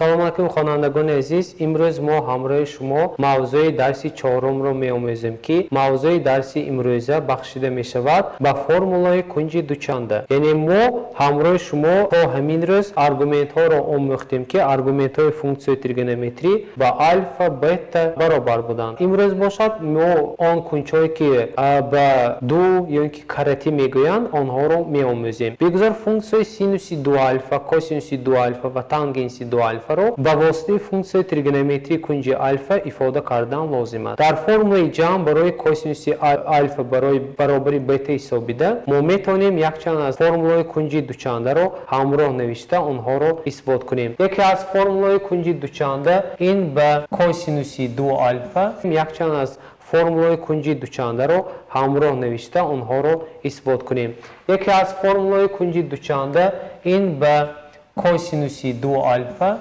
Салом алайкум, хонандагони азиз. Имрӯз мо ҳамроҳи шумо мавзӯи дарси чорумро меомӯзем, ки мавзӯи дарси имрӯза бахшида мешавад ба формулаи кунҷи дучанда. Яъне мо ҳамроҳи шумо то ҳамин рӯз аргументҳоро омӯхтем, ки аргументҳои функсияи тригонометрӣ ба альфа, бета баробар буданд. Имрӯз бошад мо он кунҷҳое, ки ба ду ё ин ки каратӣ мегӯянд, онҳоро меомӯзем. Бигзор функсияи синуси ду альфа, косинуси ду альфа ва тангенси ду альфа ба воситаи функсияи тригонометрии кунҷи альфа ифода кардан лозим аст. Дар формулаи ҷамъ барои косинуси альфа барои баробари бета ҳисобида мо метавонем якчанд аз формулаи кунҷи дучандаро ҳамроҳ навишта онҳоро исбот кунем. Яке аз формулаи кунҷи дучанда ин ба косинуси ду альфа, якчанд аз формулаи кунҷи дучандаро ҳамроҳ навишта онҳоро исбот кунем. Яке аз формулаи кунҷи дучанда ин ба косинуси ду альфа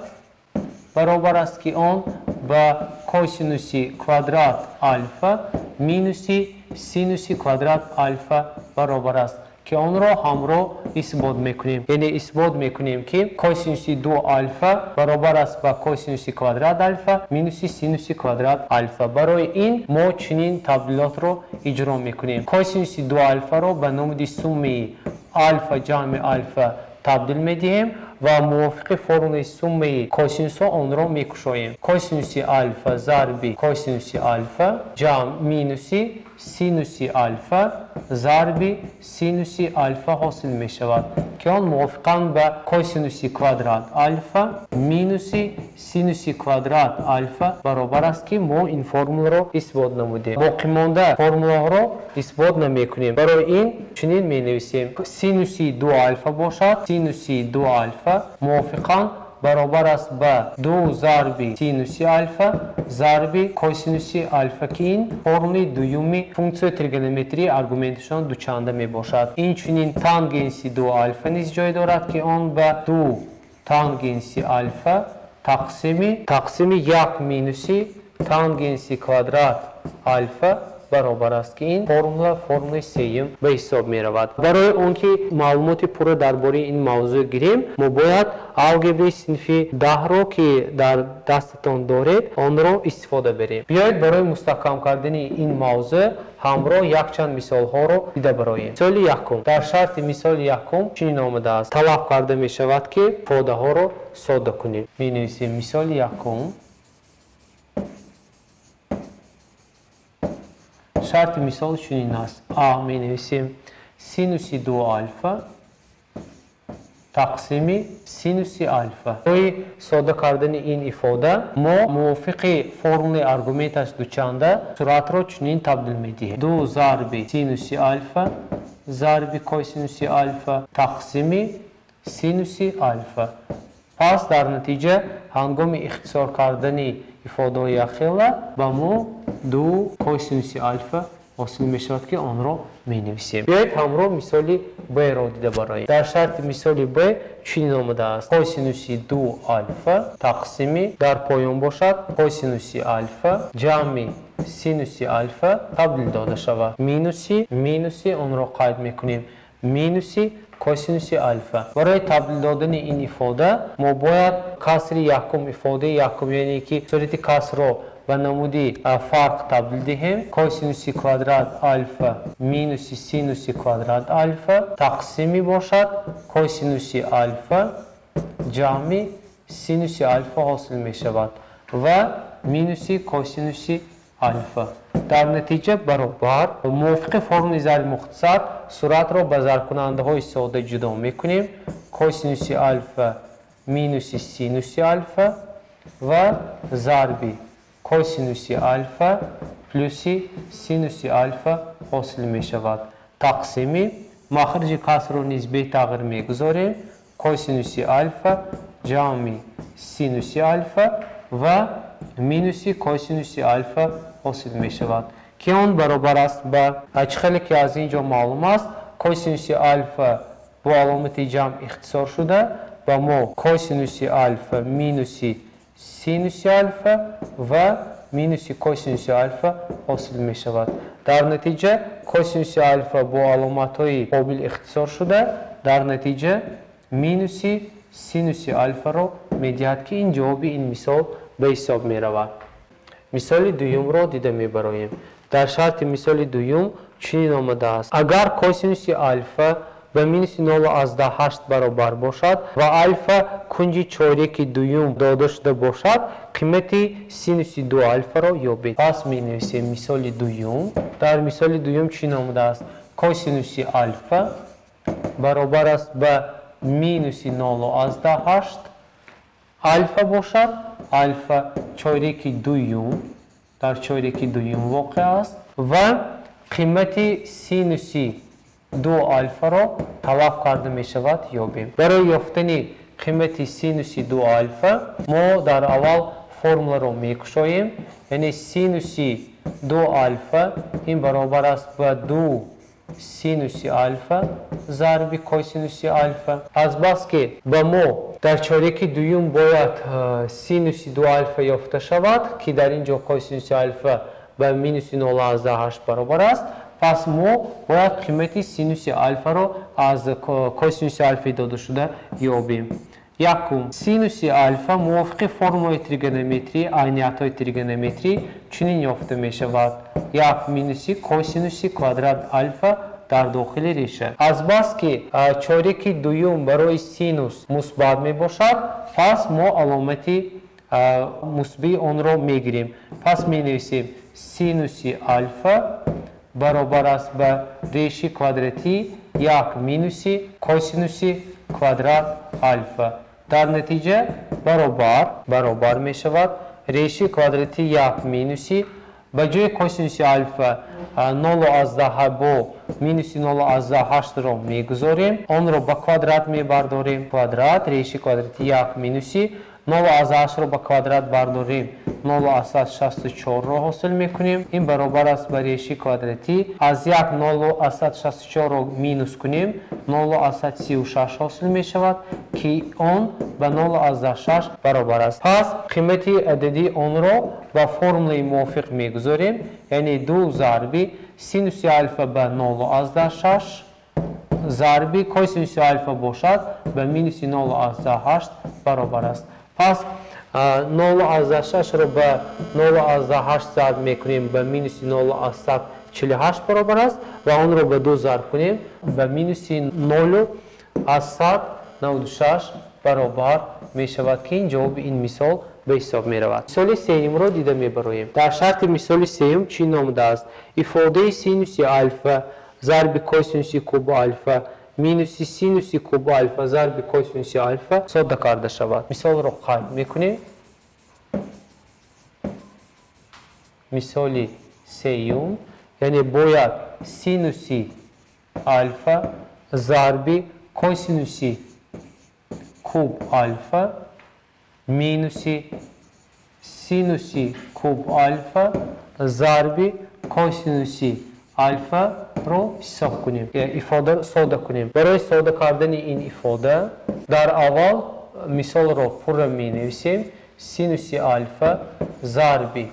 баробар аст, ки он ба косинуси квадрат альфа минуси синуси квадрат альфа баробар аст, ки онро ҳамроҳ исбот мекунем. Яъне исбот мекунем, ки косинуси ду альфа баробар аст ба косинуси квадрат альфа минуси синуси квадрат альфа. Барои ин мо чунин табдилотро иҷро мекунем. Косинуси ду альфаро ба намуди суммаи альфа ҷамъи альфа табдил медиҳем ва мувофиқи формулаи суммаи косинусҳо онро мекушоем. Косинуси альфа зарби косинуси альфа ҷамъ минуси синуси альфа зарби синуси альфа ҳосил мешавад, ки он мувофиқан ба косинуси квадрат альфа минуси синуси квадрат альфа баробар аст, ки мо ин формуларо исбот намудем. Боқимонда формулаҳоро исбот намекунем. Барои ин чунин менависем: синуси ду альфа бошад, синуси ду альфа мувофиқан баробар аст ба ду зарби синуси альфа зарби косинуси альфа, ки ин формулаи дуюми функсияи тригонометрии аргументашон дучанда мебошад. Инчунин тангенси ду альфа низ ҷой дорад, ки он ба ду тангенси альфа тақсими як минуси тангенси квадрат альфа баробар аст, ки ин формула формулаи сеюм ба ҳисоб меравад. Барои он ки маълумоти пурра дар бораи ин мавзӯъ гирем, мо бояд алгебраи синфи 10-ро, ки дар дастатон доред, онро истифода барем. Биёед барои мустаҳкам кардани ин мавзӯъ ҳамроҳ якчанд мисолҳоро дида бароем. Мисоли якум. Дар шарти мисоли якум чунин омадааст: талаб карда мешавад, ки ифодаҳоро сода кунем. Менависем мисоли якум. Шарти мисол чунин аст. А менависем синуси ду альфа тақсими синуси альфа. Барои сода кардани ин ифода мо мувофиқи формулаи аргументаш дучанда суратро чунин табдил медиҳем: ду зарби синуси альфа зарби косинуси альфа тақсими синуси альфа. Пас дар натиҷа ҳангоми ихтисор кардани ифодаҳои якхела ба мо ду косинуси альфа ҳосил мешавад, ки онро менависем. Биёед ҳамроҳ мисоли б-ро дида бароем. Дар шарти мисоли б чунин омадааст: косинуси ду альфа тақсими дар поён бошад косинуси альфа ҷамъи синуси альфа табдил дода шавад минуси онро қайд мекунем минуси косинуси альфа. Барои табдил додани ин ифода мо бояд касри якум, ифодаи якум, яъне ки сурати касрро ба намуди фарқ табдил диҳем. Косинуси квадрат альфа минуси синуси квадрат альфа тақсими бошад косинуси альфа ҷамъи синуси альфа ҳосил мешавад ва минуси косинуси альфа. Дар натиҷа баробар мувофиқи формулаи зарби мухтасар суратро ба зарбкунандаҳои сода ҷудо мекунем. Косинуси альфа минуси синуси альфа ва зарби косинуси альфа плюси синуси альфа ҳосил мешавад. Тақсими махриҷи касрро низ бетағйир мегузорем. Косинуси альфа ҷамъи синуси альфа ва минуси косинуси альфа ҳосил мешавад, ки он баробар аст ба чӣ хеле ки аз ин ҷо маълум аст, косинуси альфа бо аломати ҷамъ ихтисор шуда ба мо косинуси альфа минуси синуси альфа ва минуси косинуси альфа ҳосил мешавад. Дар натиҷа косинуси альфа бо аломатҳои қобил ихтисор шуда, дар натиҷа минуси синуси альфаро медиҳад, ки ин ҷавоби ин мисол ба ҳисоб меравад. Мисоли дуюмро дида мебароем. Дар шарти мисоли дуюм чунин омадааст: агар косинуси алфа ба минуси 0,8 баробар бошад ва алфа кунҷи чореки дуюм дода шуда бошад, қимати синуси 2 алфаро ёбед. Пас менависем мисоли дуюм. Дар мисоли дуюм чунин омадааст: косинуси алфа баробар аст ба минуси 0,8, алфа бошад, алфа чореки дуюм, дар чореки дуюм воқеъ аст ва қимати синуси 2 алфаро талаб карда мешавад, ёбем. Барои ёфтани қимати синуси 2 алфа мо дар аввал формуларо мекушоем, яъне синуси 2 алфа ин баробар аст ба 2 синуси алфа зарби косинуси алфа. Азбаски ба мо дар чореки дуюм бояд синуси 2 алфа ёфта шавад, ки дар ин ҷо косинуси алфа ба минуси 0,8 баробар аст, пас мо бояд қимати синуси алфаро аз косинуси алфаи додашуда ёбем. Якум, синуси алфа мувофиқи формулаи тригонометрӣ, айниятҳои тригонометрӣ чунин ёфта мешавад: як минуси косинуси квадрат алфа дар дохили реша. Азбаски чореки дуюм барои синус мусбат мебошад, пас мо аломати мусбии онро мегирем. Пас менависем синуси алфа баробар аст ба реши квадратӣ як минуси косинуси квадрат алфа. Дар натиҷа баробар мешавад реши квадратӣ як минуси ба ҷои косинуси алфа 0,8 бо минуси 0,8-ро мегузорем, онро ба квадрат мебардорем, квадрат реши квадрати як минуси 0,8-ро ба квадрат бардорем, 0,64-ро ҳосил мекунем. Ин баробар аст ба реши квадратӣ аз як 0,64-ро минус кунем, 0,36 ҳосил мешавад, ки он ба 0,6 баробар аст. Пас қимати ададии онро ба формулаи мувофиқ мегузорем, яъне 2 зарби синуси алфа ба 0,6 зарби косинуси алфа бошад ба минуси 0,8 баробар аст. Пас 0,6-ро ба 0,8 зарб мекунем, ба минуси 0,48 баробар аст ва онро ба 2 зарб кунем, ба минуси 0,96 баробар мешавад, ки ин ҷавоби ин мисол ба ҳисоб меравад. Мисоли сеюмро дида мебароем. Дар шарти мисоли сеюм чӣ номидааст? Ифодаи синуси алфа зарби косинуси куб алфа минуси синуси куб алфа зарби косинуси алфа сода карда шавад. Мисолро қайд мекунем. Мисоли сеюм, яъне бояд синуси алфа зарби косинуси куб алфа минуси синуси куб алфа зарби косинуси алфаро ҳисоб кунем, ифода сода кунем. Барои сода кардани ин ифода дар аввал мисолро пурра менависем. Синуси алфа зарби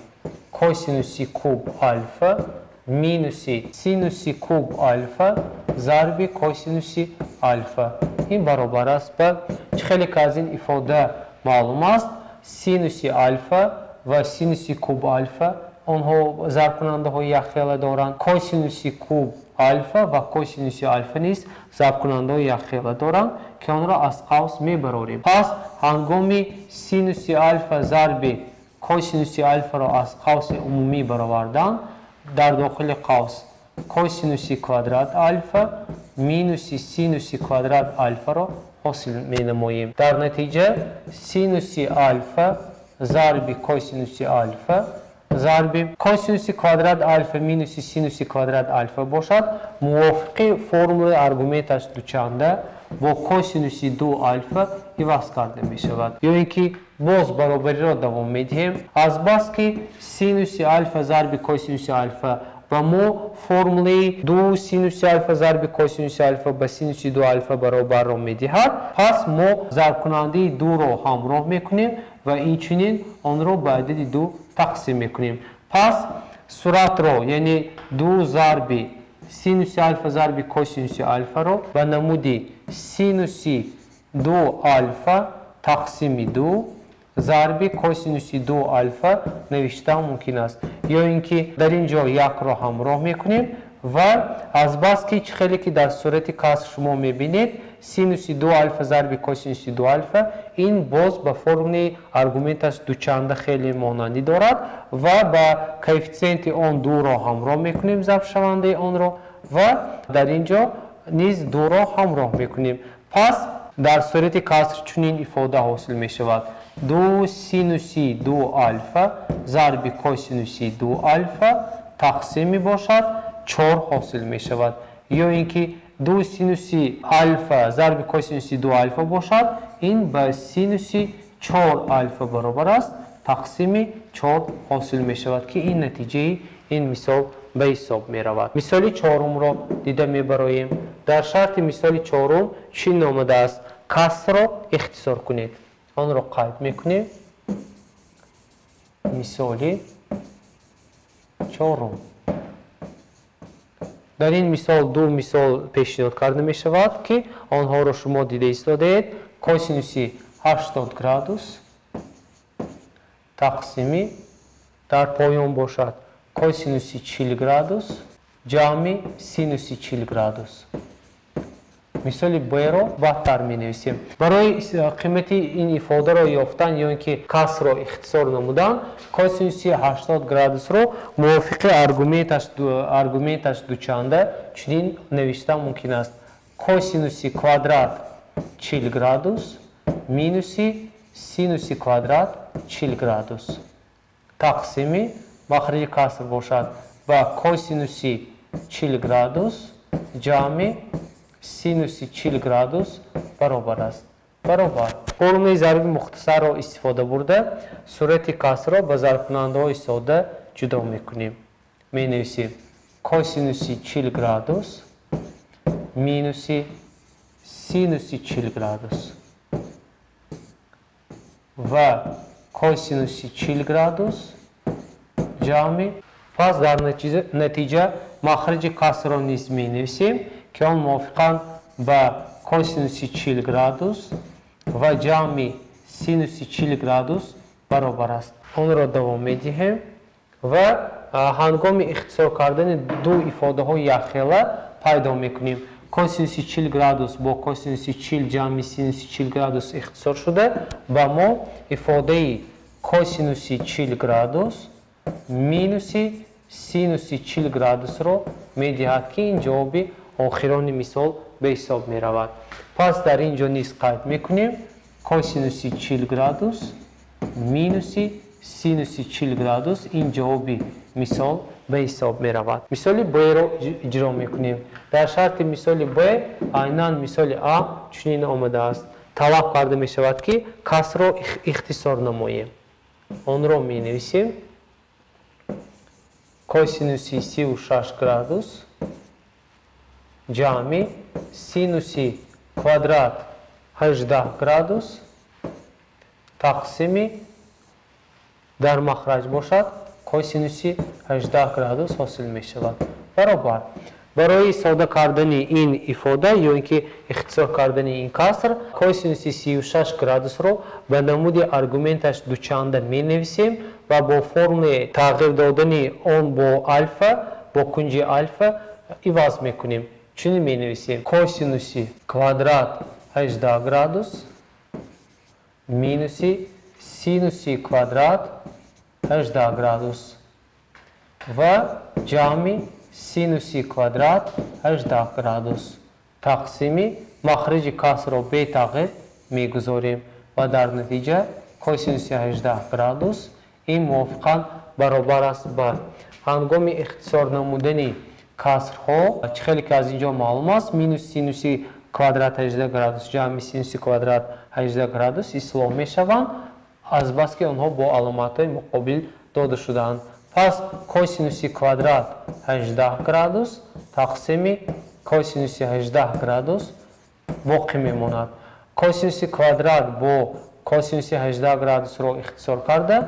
косинуси куб алфа минуси синуси куб алфа зарби косинуси алфа. Ин баробар аст ба чӣ хеле ки аз ин ифода маълум аст, синуси алфа ва синуси куб алфа онҳо зарбкунандаҳои якхела доранд. Косинуси куб алфа ва косинуси алфа низ зарбкунандаҳои якхела доранд, ки онро аз қавс мебарорем. Пас ҳангоми синуси алфа зарби косинуси алфаро аз қавси умумӣ баровардан, дар дохили қавс косинуси квадрат алфа минуси синуси квадрат алфаро ҳосил менамоем. Дар натиҷа синуси алфа зарби косинуси алфа зарби косинуси квадрат алфа минуси синуси квадрат алфа бошад, мувофиқи формулаи аргументаш дучанда бо косинуси 2 алфа иваз карда мешавад. Ё ин ки боз баробариро давом медиҳем. Азбаски синуси алфа зарби косинуси алфа ва мо формулаи 2 синуси алфа зарби косинуси алфа ба синуси 2 алфа баробарро медиҳад, пас мо зарбкунандаи 2-ро ҳамроҳ мекунем ва инчунин онро ба адади 2 тақсим мекунем. Пас суратро, яъне 2 зарби синуси алфа зарби косинуси алфаро ба намуди синуси 2 алфа тақсими 2 зарби косинуси 2 алфа навишта мумкин аст. Ё ин ки дар ин ҷо якро ҳамроҳ мекунем ва азбаски чӣ хеле ки дар сурати каср шумо мебинед, синуси 2 алфа зарби косинуси 2 алфа ин боз ба формулаи аргументаш дучанда хеле монандӣ дорад ва ба коэффитсиенти он 2-ро ҳамроҳ мекунем, зарбшавандаи онро, ва дар ин ҷо низ 2-ро ҳамроҳ мекунем. Пас дар сурати каср чунин ифода ҳосил мешавад: 2 синуси 2 алфа зарби косинуси 2 алфа тақсим мебошад 4 ҳосил мешавад. Ё ин ки 2 синуси алфа зарби косинуси 2 алфа бошад, ин ба синуси 4 алфа баробар аст, тақсими 4 ҳосил мешавад, ки ин натиҷаи ин мисол ба ҳисоб меравад. Мисоли чорумро дида мебароем. Дар шарти мисоли чорум чунин омадааст: касрро ихтисор кунед. Онро қайд мекунем. Мисоли чорум. Дар ин мисол ду мисол пешниҳод карда мешавад, ки онҳоро шумо дида истодаед. Косинуси 80 градус тақсими дар поён бошад косинуси 40 градус ҷамъи синуси 40 градус. Мисоли Б-ро баъдтар менависем. Барои қимати ин ифодаро ёфтан ё ин ки касрро ихтисор намудан, косинуси 80 градусро мувофиқи аргументаш дучанда чунин навишта мумкин аст: косинуси квадрат 40 градус минуси синуси квадрат 40 градус тақсими махраҷи каср бошад ва косинуси 40 градус ҷамъи синуси 40 градус баробар аст. Баробар. Формулаи зарби мухтасарро истифода бурда, сурати касрро ба зарбкунандаҳои сода ҷудо мекунем. Менависем косинуси 40 градус минуси синуси 40 градус ва косинуси 40 градус ҷамъи. Пас дар натиҷа махраҷи касрро низ менависем, ки он мувофиқан ба косинуси 40 градус ва ҷамъи синуси 40 градус баробар аст. Онро давом медиҳем ва ҳангоми ихтисор кардани ду ифодаҳои якхела пайдо мекунем. Косинуси 40 градус бо косинуси 40 ҷамъи синуси 40 градус ихтисор шуда ба мо ифодаи косинуси 40 градус минуси синуси 40 градусро медиҳад, ки ин ҷавоби охирони мисол ба ҳисоб меравад. Пас дар ин ҷо низ қайд мекунем косинуси 40 градус минуси синуси 40 градус, ин ҷавоби мисол ба ҳисоб меравад. Мисоли Б-ро иҷро мекунем. Дар шарти мисоли Б айнан мисоли А чунин омадааст. Талаб карда мешавад, ки касрро ихтисор намоем. Онро менависем: косинуси 36 градус ҷамъи синуси квадрат 18 градус тақсими дар махраҷ бошад косинуси 18 градус ҳосил мешавад. Баробар. Барои сода кардани ин ифода ё ин ки ихтисор кардани ин каср, косинуси 36 градусро ба намуди аргументаш дучанда менависем ва бо формулаи тағйир додани он бо алфа, бо кунҷи алфа иваз мекунем. Чунин менависем: косинуси квадрат 18 градус минуси синуси квадрат 18 градус ва ҷамъи синуси квадрат 18 градус тақсими махраҷи касрро бетағйир мегузорем ва дар натиҷа косинуси 18 градус ин мувофиқан баробар аст ба ҳангоми ихтисор намудани касрҳо, чӣ хеле ки аз ин ҷо маълум аст, минус синуси квадрат 18 градус ҷамъи синуси квадрат 18 градус ислоҳ мешаванд, азбаски онҳо бо аломатҳои муқобил дода шудаанд. Пас косинуси квадрат 18 градус тақсими косинуси 18 градус боқӣ мемонад. Косинуси квадрат бо косинуси 18 градусро ихтисор карда,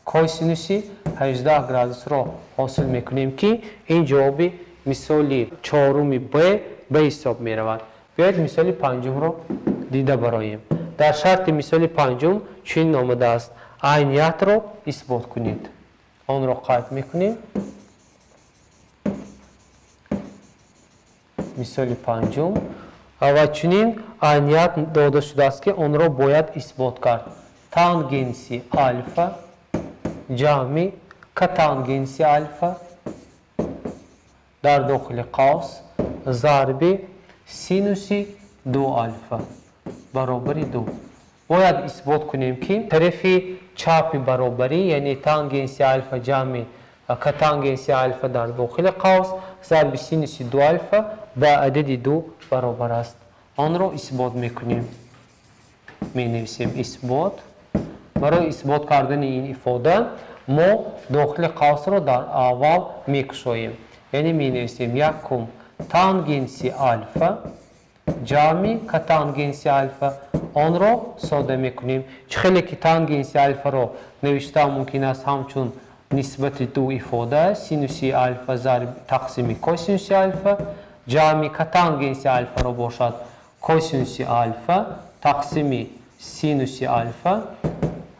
косинуси 18 градусро ҳосил мекунем, ки ин ҷавоби мисоли чоруми Б ба ҳисоб меравад. Биёед мисоли панҷумро дида бароем. Дар шарти мисоли панҷум чунин омадааст: айниятро исбот кунед. Онро қайд мекунем. Мисоли панҷум ва чунин айният дода шудааст, ки онро бояд исбот кард. Тангенси алфа ҷамъи катангенси алфа дар дохили қавс зарби синуси 2 алфа баробари 2. Бояд исбот кунем, ки тарафи чапи баробарӣ, яъне тангенси алфа ҷамъи катангенси алфа дар дохили қавс зарби синуси 2 алфа ба адади 2 баробар аст. Онро исбот мекунем. Менависем исбот. Барои исбот кардани ин ифода мо дохили қавсро дар аввал мекушоем. Яъне менависем якум тангенси алфа ҷамъи катангенси алфа. Онро сода мекунем. Чӣ хеле ки тангенси алфаро навишта мумкин аст ҳамчун нисбати ду ифода синуси алфа зарб тақсими косинуси алфа ҷамъи катангенси алфаро бошад косинуси алфа тақсими синуси алфа.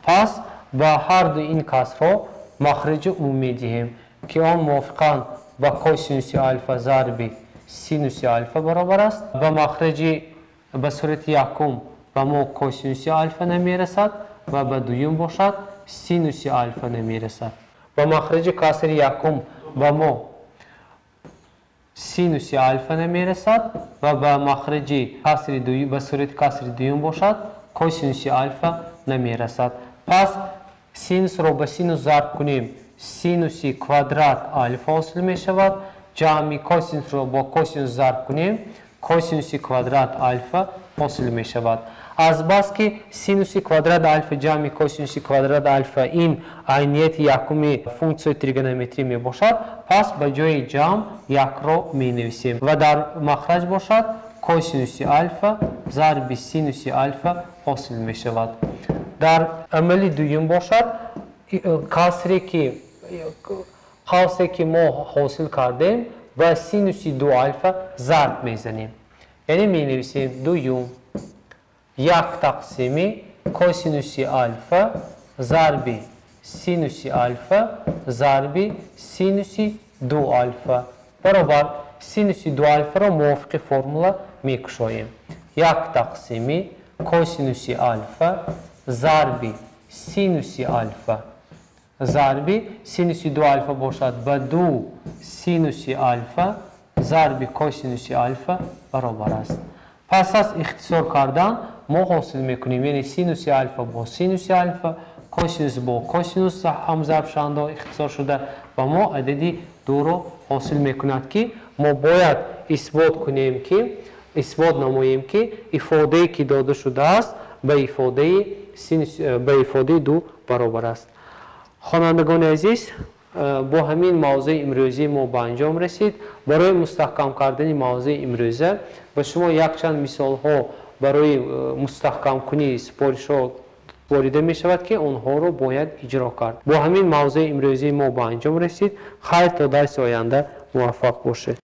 Пас ба ҳар ду ин касрҳо махраҷи умумӣ медиҳем, ки он мувофиқан ба косинуси алфа зарби синуси алфа баробар аст. Ба махраҷи ба сурати якум ба мо косинуси алфа намерасад ва ба дуюм бошад синуси алфа намерасад. Ба махраҷи касри якум ба мо синуси алфа намерасад ва ба махраҷи касри дуюм ба сурати касри дуюм бошад косинуси алфа намерасад. Пас синусро ба синус зарб кунем, синуси квадрат алфа ҳосил мешавад. Ҷамъи косинусро бо косинус зарб кунем, косинуси квадрат алфа ҳосил мешавад. Азбаски синуси квадрат алфа ҷамъи косинуси квадрат алфа ин айнияти якуми функсияи тригонометрӣ мебошад, пас ба ҷои ҷамъ якро менависем ва дар махраҷ бошад косинуси алфа зарби синуси алфа ҳосил мешавад. Дар амали дуюм бошад касре ки қавсе ки мо ҳосил кардем ба синуси 2 алфа зарб мезанем. Яъне менависем дуюм як тақсими косинуси алфа зарби синуси алфа зарби синуси 2 алфа баробар синуси 2 алфаро мувофиқи формула мекушоем. Як тақсими косинуси алфа зарби синуси алфа зарби синуси 2 алфа бошад ба 2 синуси алфа зарби косинуси алфа баробар аст. Пас аз ихтисор кардан мо ҳосил мекунем, яъне синуси алфа бо синуси алфа, косинус бо косинус ҳамзарбшаванда ихтисор шуда ва мо адади 2-ро ҳосил мекунад, ки мо бояд исбот кунем, ки исбот намоем, ки ифодае ки дода шудааст ба ифодаи синус ба ифодаи 2 баробар аст. Хонандагони азиз, бо ҳамин мавзӯи имрӯзии мо ба анҷом расид. Барои мустаҳкам кардани мавзӯи имрӯза ба шумо якчанд мисолҳо барои мустаҳкамкунии супоришҳо ворида мешавад, ки онҳоро бояд иҷро кард. Бо ҳамин мавзӯи имрӯзии мо ба анҷом расид. Хайр, то дарси оянда муваффақ бошед.